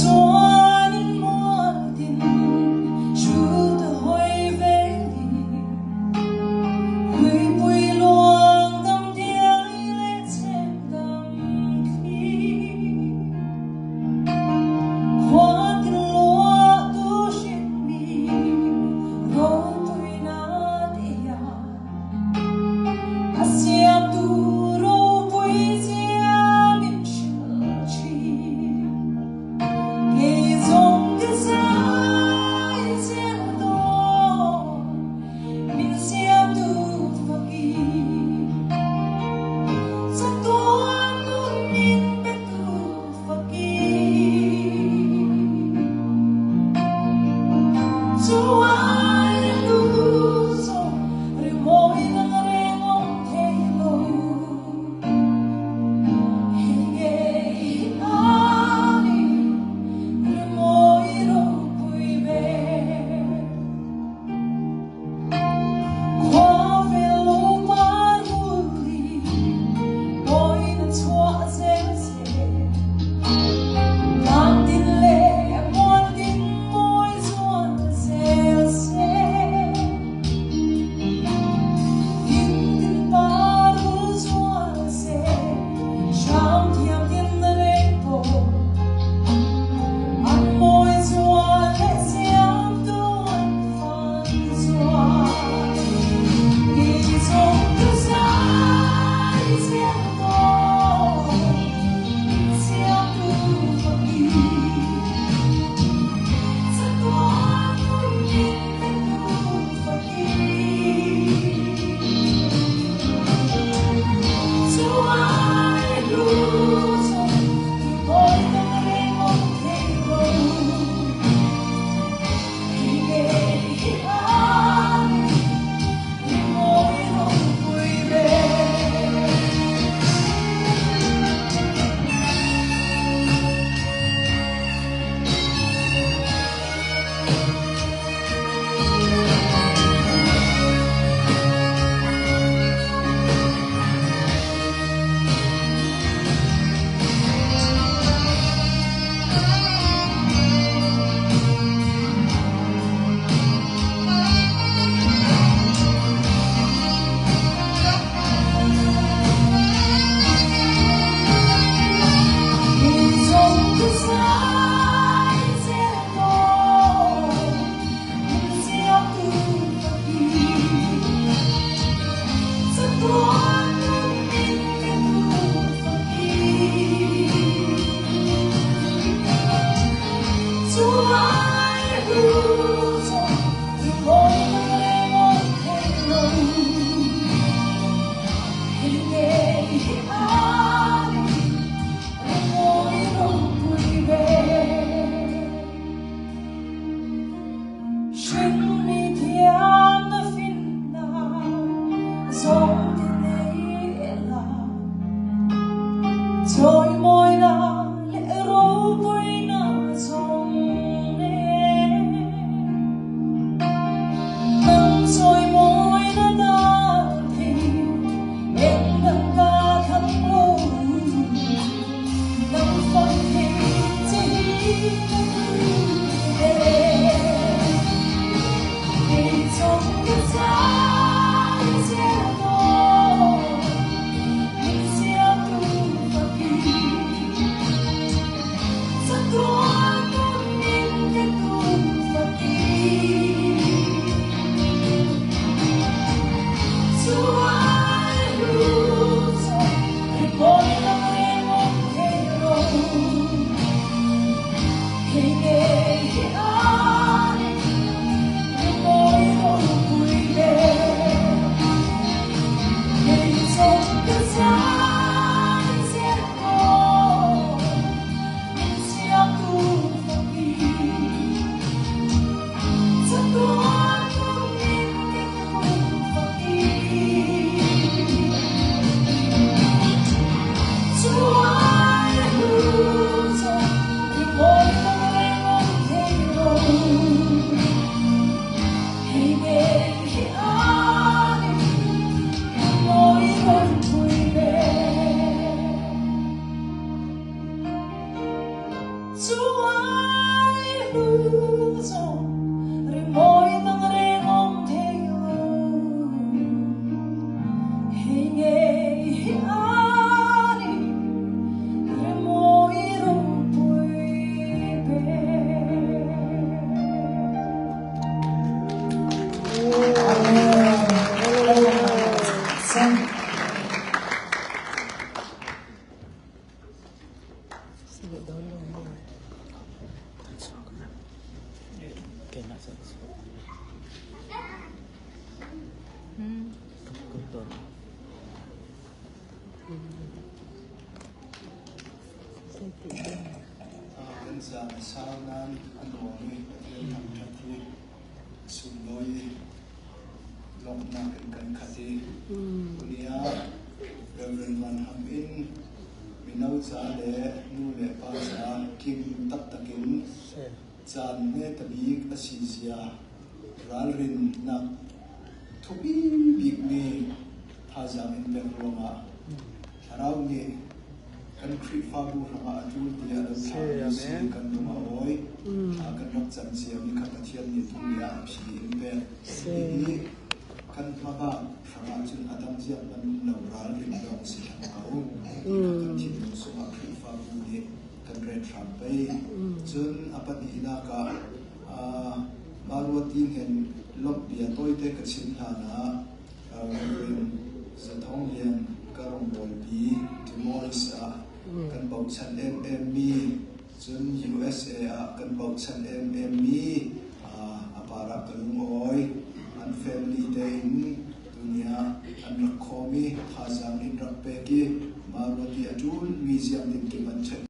Chuan in mualtin hrut a hoi ve li. Huipui luang dam diai le chem dam thli. Khua tin lua tu hrinmi ropui na tiah a siamtu ropui zia min hrilh chin. Kei zong ka zai zel tawn, min siamtu fakin. Chatuan nun min petu fakin. Cu ai lu zong rimawi dang reng um thei lo. Hei ngei ani rimawi ropui ber. Khua vel lo par huli mawi na chuah zel seh. Tlang din le mual din mawi zuan zel seh. Thing tin par hul zual seh, hram thiam tin reng pawl. An mawi zual le siamtu an fan zual. Kei zong ka zai zel tawn, siamtu fakin. Chatuan nun min petu fakin. Cu ai lu zong rimawi dang reng um thei lo. Hi ngei hi ani rimawi ropui ber. Kei zong ka zai zel tawn, min siamtu fakin. Chatuan nun min petu fakin. Cu ai lu zong rimawi dang reng um thei lo. Hei ngei hi ani rimawi ropui ber. Hrinmi thiam na finnak zong ti nei la. Cawimawinak le ropuinak zong nen. Nang cawimawi na dan thei, engdang ka thlang lo. Nang fak thei che hi ka duh e. Kei zong ka zai zel tawn, min siamtu fakin. Ari rimawi ropui ber. Kan caan a sau nain a nuam i Pathian thangṭhat hi a sunglawi i lawmhnak in kan khat i tuni ah Reverend Van Ham in mino ca le nu le pa ca kim taktak in caan hmete bik a si zia ralrinnak thupi bikmi thazaang in pek ruangah Thlarau nih kan Khrihfabu hrangah a ṭul tiah a lo thlahmi si kan lung a awi. Thla kan rak cam ciami kha Pathian nih tuni ah a phi in pek. Hihi kan hmabak hrangah cun a dang ziak man um lo ralrin lawng si hlah ko. Ti kha kan thinlung sungah Khrihfabu nih kan ret hram pei. Cun a pahnihnak ah Maruati hen lawmh bia tawite ka chim hlan ah Reverend Zathawng Lian ka rawngbawlpi Des Moines ah kan bochan ememmi cun USA ah kan bochan ememmi a par ah ka lungawi. An family tein tuni ah an rak khawm i thazaang in rak pek i Maruati a ṭulmi ziang ding kim an ṭhen.